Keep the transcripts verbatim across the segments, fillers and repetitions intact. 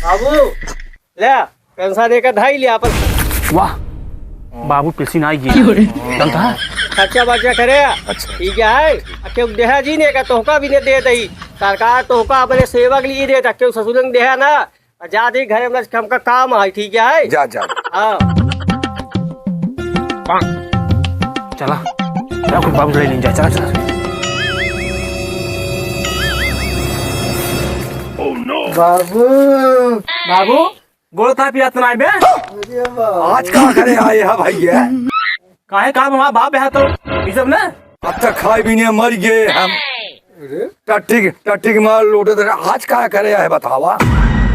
बाबू, ले, पेंशन एक धाई ले अपन। वाह, बाबू पेंशन आई गया। क्यों रे? जानता है? खर्चा बर्चा करे। अच्छा। ठीक है, आ केहू देहा जी ने का तोहका भी ने दे दई। सरकार तोहका अपने सेवक लिए देता, केहू ससुरन देहा ना। आ जा दे घरे में, हमका काम है, ठीक है? जा, जा। हाँ। चला, चला, कुछ बाबू से ले लेंगे, चला, चला। बाबू। बाबू, गोड़ का पिया तना बे? अरे बाबू। आज का करे आए है भैया? काहे का वहाँ बाप है तो, ये सब ना? अब तक खाए भी नहीं, मर गए हम। अरे? टट्टी, टट्टी के मार लोटे थे। आज का करे है बतावा?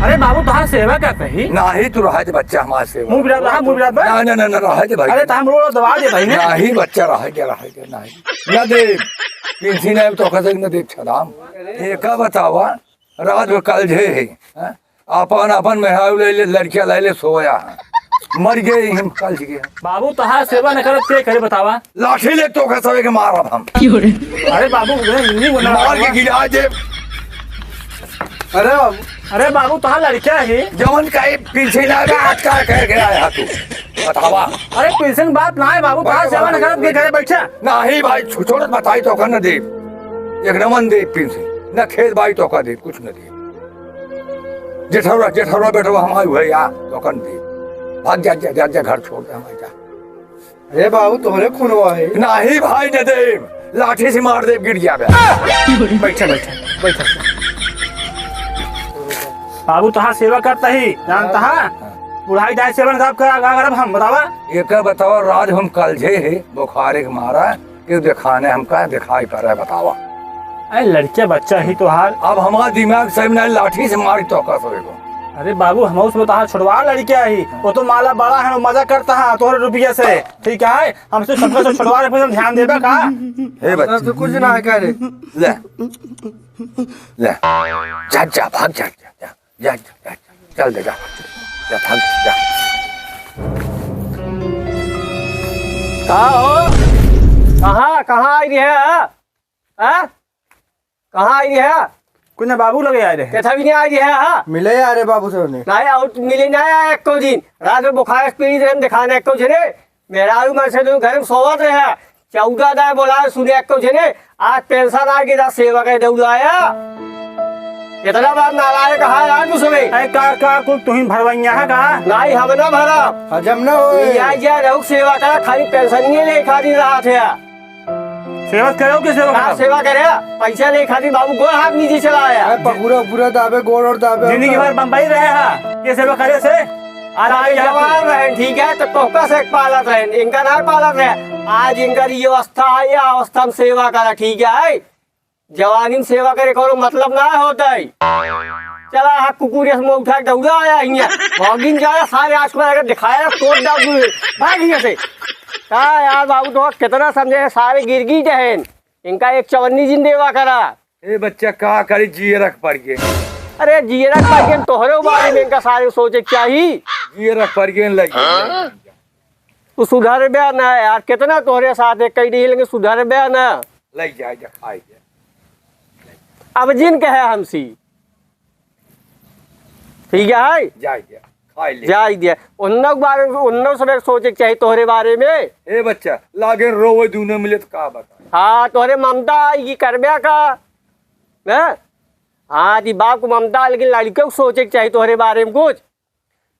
अरे बाबू, तोहार सेवा करते ही। नाही, तू रहे दे बच्चा, हमार सेवा। मुंह बिराद रहा, मुंह बिराद बा। ना, ना, ना, ना, रहे दे भाई। अरे, तो हम रोड दबा दे भाई ने। नाही, बच्चा, रहे दे, रहे दे, नाही। ना दे, पेंशन आए तो कसे न दे, छलाम। ये का बतावा? रात में कल जे है, हैं? आपन, आपन मेहरारू ले ले, लड़किया ले ले, सोया है। मर गए हम, कल जी गए। बाबू, तहार सेवा न करत के करे बतावा? लाठी ले तोका सबे के मारब हम। अरे बाबू, उन्हें हिंदी बोलना मार के बतावा। गिरा दे। अरे बाबू। अरे बाबू, तहार लड़किया है। जवन का एक पीछे ना बे, आज का कह के आया तू? बतावा। अरे पेंशन बात ना है बाबू, तहार सेवा न करत के करे बैठा। नाही भाई, छु-, छोड़त बताई तोका न दे। एक नमन दे पेंशन। न खेत बाई तोका दे, कुछ न दे। जेठौरा, जेठौरा बेटवा हमार हुए या, तो कन दे। भाग जा, जा, जा, जा, घर छोड़ दे हमारे जा। अरे बाबू, तोहरे खूनवा है। नाही भाई, न दे, लाठी से मार दे, गिर गया बे। बैठा, बैठा, बैठा। बाबू, तहार सेवा करता ही, जानता है? बुढ़ाई दाई सेवन साहब का आगा करब हम, बतावा? एकर बतावा, राज हम कल जे है, बुखारे के मारा, केहू देखाने हमका दिखाई पड़े, बतावा। अरे लड़के बच्चा ही तोहार। अब हमार दिमाग सही में नाही, लाठी से मारी तोका सबे को। अरे बाबू, हम उसमें तोहार छोड़वा लड़के ही, वो तो माला बड़ा है, वो मजा करता है तोहरे रुपये से, ठीक है? हमसे सबका से छोड़वा रहे, फिर ध्यान देबे का? हे बच्चा। तो कुछ ना है, कह रहे। ले, ले, जा, जा, भाग जा, जा, जा। जा, जा, जा, चल दे, जा। जा, भाग, जा। का हो? कहाँ, कहाँ आई रहे, हाँ? हाँ? कहाँ आई रहे? कुछ ना, बाबू लगे आए रहे। कैसा भी नहीं आई रहे, हाँ? मिले आ रहे बाबू से उन्हें। नहीं, और मिले ना आया एको दिन। रात में बुखार से पीड़ित रहन दिखाने एको जने। मेहरारू में से तो घर में सोवत रहे। चौदह दाए बोला सुने एको जने, आज पेंशन आ गई, सेवा के दौड़ आया। इतना बार नालायक है यार तू सभी। अरे का, का कुल तुही भरवैया है का? नाही, हम ना भरब। हजम ना होए। या, या, रहू सेवा का, खाली पेंशन ही ले खाली रहा थे। सेवा करो के सेवा का करो? सेवा करे? पैसा ले खाली बाबू गोड़ हाथ नीचे चला आया। अरे पगुरा पूरा दाबे, गोड़ और दाबे। जिंदगी भर बम्बई रहे हा, ये सेवा करे से? आज आज आई यहाँ जवान पे। रहे, ठीक है, तो तोहका से पालत रहे, इनका ना पालत रहे। आज इनकर ये अवस्था है, ये अवस्था में सेवा करा, ठीक है? जवानी में सेवा करे कोनो मतलब ना होता है। चला, हाँ, कुकुर ये मुँह उठा के दौड़ा आया हियाँ। भागिन जा, सारे आस पास अगर दिखाया, तोड़ डाल दूँ। भाग हियाँ से। का यार बाबू, तो कितना समझे, सारे गिर गई जहन। इनका एक चवन्नी जिन देवा करा। ए बच्चा, का करी, जियरक पड़ गए। अरे जियरक पड़ गए, तोहरे बारे में इनका सारे सोचे के चाही। जियरक पड़ गए, लग गए। तू सुधरबे ना यार, कितना तोहरे साथ है, कई नहीं, लेकिन सुधरबे ना। लग जाए, जा खाए जा। अब जिन कहे हमसी। ठीक है? जाए जा, खाए ले। जाए दिया। उन्नों के बारे में, उन्नों सबेक सोचे के चाही तोहरे बारे में। ए बच्चा, लागे रोवे दूनो मिले तो का बता? हाँ, तोहरे ममता आई कि करबे का? हैं? हाँ, ती बाप को ममता, लेकिन लड़के को सोचे के चाही तोहरे बारे में कुछ।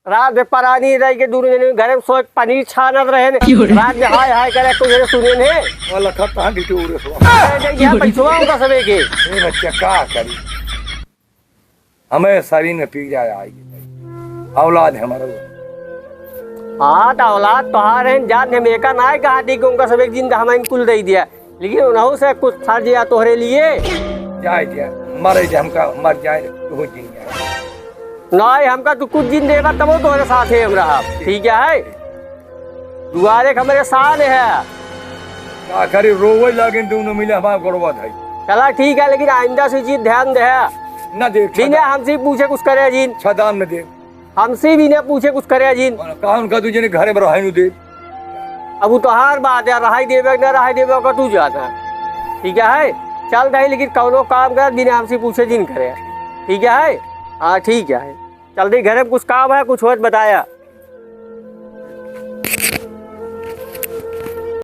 रात में परानी रह के दूनो जने घर में सोए पनीर छानत रहे ने। क्यों रे? रात में हाय हाय करे, कुछ जने सुने ने। और लखत कहाँ गिट्टी उड़े सो? अरे, देखिए, पैसवा होगा सबे के। ए बच्चा, का करी? हमें शरीर में पीड़ा आई, औलाद हमारा। हाँ, तो औलाद तोहार है, जान हम एका ना है, कहा थी कि उनका सब एक दिन हमें कुल दे दिया, लेकिन उन्हों से कुछ फर्ज या तोहरे लिए। जाए दिया, मरे जे हमका मर जाए, तू जिन जाए। नहीं, हमका तू कुछ दिन देगा, तब वो तोहरे साथ है हम रहा, ठीक है? दुआरे के हमरे साथ है। का करी, रोवे लागिन, दूनो मिले हमार गोड़वा धई। चला ठीक है, लेकिन आइंदा से चीज ध्यान दे। न दे, बिना छदा-, हमसे पूछे कुछ करे जिन। छदाम न दे। हमसे बिना पूछे कुछ करे जिन। कहा उनका तू जने घरे में रहे नु दे। अब वो तोहार बात है, रहाई देवे कि ना रहाई देवे, ओकर तू जाना। ठीक है? चल दही, लेकिन कौनो काम कर, बिना हमसे पूछे जिन करे। ठीक है? हाँ, ठीक है। जल्दी घरे में कुछ काम है, कुछ होत बताया।